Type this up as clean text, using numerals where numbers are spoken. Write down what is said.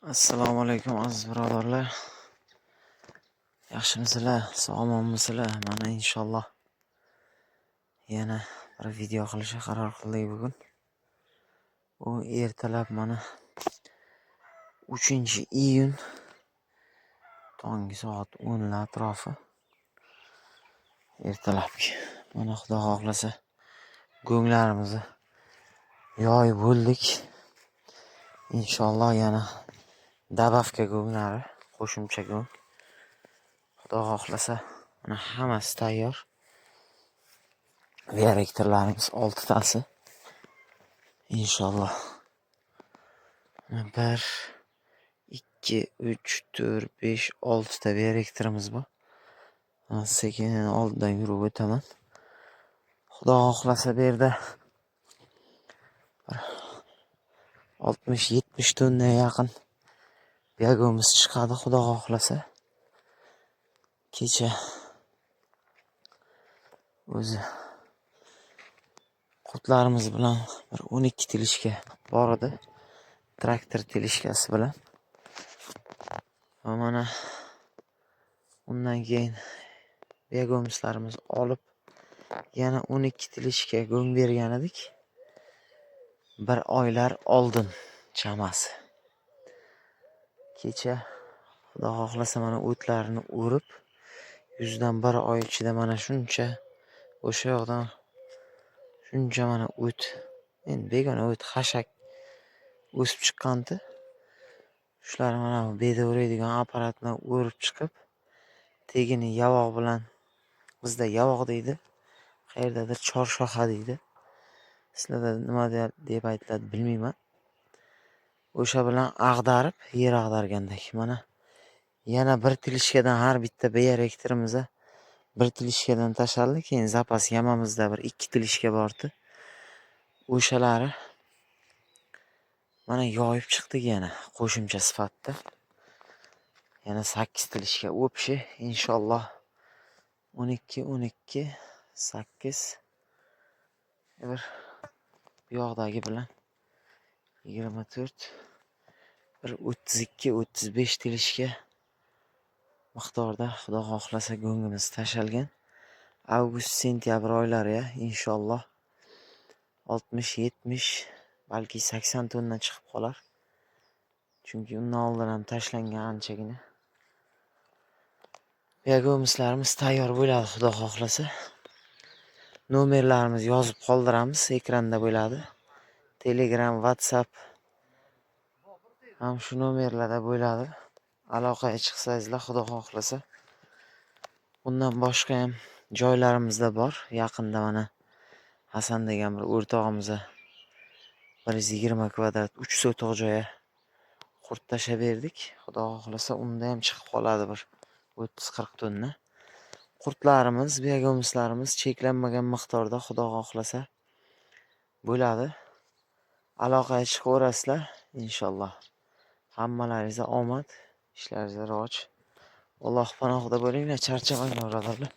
Assalomu alaykum, aziz birodarlar. Yaxshimisizlar, sog'-omonmisizlar? Mana, inshaalloh, yana bir video qilishga qaror qildik bugun. Bu ertalab, mana, 3-iyun, tongi soat 10 lar atrofi. Ertalabki. Mana, Xudo xohlasa, go'nglarimizni yoyib bo'ldik. Inshaalloh, yana добавка go'nglari, qo'shimcha go'ng. Xudo xohlasa, mana, hammasi tayyor. Bioreaktorlarimiz oltitasi. Inshaalloh. Bir, ikki, uch, to'rt, besh, oltita bioreaktorimiz bor. Mana, sekin oldidan yurib o'taman. Xudo xohlasa, bu yerda bir 60-70 tonnaga yaqin biogumus chiqadi, Xudo xohlasa. Kecha o'zi qurtlarimiz bilan bir 12 тележка bor edi. Traktor тележка si bilan. Va mana, undan keyin biogumuslarimizni olib, yana 12 тележка go'ng bergan edik. Bir oylar oldin chamasi. Kecha, Xudo xohlasa, mana, o'tlarini o'rib, yuzdan bir oy ichida mana shuncha, o'sha yoqdan shuncha, mana, o't, endi begona o't, xashak o'sib chiqqandi. Shularni mana bu beda o'raydigan apparat bilan o'rib chiqib, tagini yavoq bilan, bizda yavoq deydi, qayerdadir chorshoha deydi. Sizlarda nima deb aytiladi, bilmayman. O'sha bilan ag'darib, yer ag'dargandek, mana, yana bir тележка dan, har bitta bioreaktorimizga bir тележка dan tashladi. Keyin запас yamamizda bir ikki тележка bordi, o'shalari, mana, yoyib chiqdik yana qo'shimcha sifatida, yana sakkiz тележка. Общий, inshaalloh, 12, 12, sakkiz, bir bu yoqdagi bilan 24, bir 32, 35 тележка miqdorda, Xudo xohlasa, go'ngimiz tashalgan. Avgust, sentyabr oylari, inshaalloh, 60, 70, balki 80 tonna chiqib qolar, chunki undan oldin ham tashlangan anchagina. Biogumuslarimiz tayyor bo'ladi, Xudo xohlasa. Nomerlarimizni yozib qoldiramiz, ekranda bo'ladi. Telegram, WhatsApp ham shu nomerlarda bo'ladi. Aloqaga chiqsangizlar, Xudo xohlasa. Bundan boshqa ham joylarimizda bor. Yaqinda, mana, Hasan degan bir o'rtog'imizga 120 kvadrat 3 sotiq joyga qurt tashlab berdik. Xudo xohlasa, unda ham chiqib qoladi bir 30-40 tonna. Qurtlarimiz, biogumuslarimiz cheklanmagan miqdorda, Xudo xohlasa, bo'ladi. Aloqaga chiqaverasizlar, inshaalloh. Hammalaringizga omad, ishlaringizga rivoj. Alloh panohida bo'linglar, charchamanglar, birodarlar.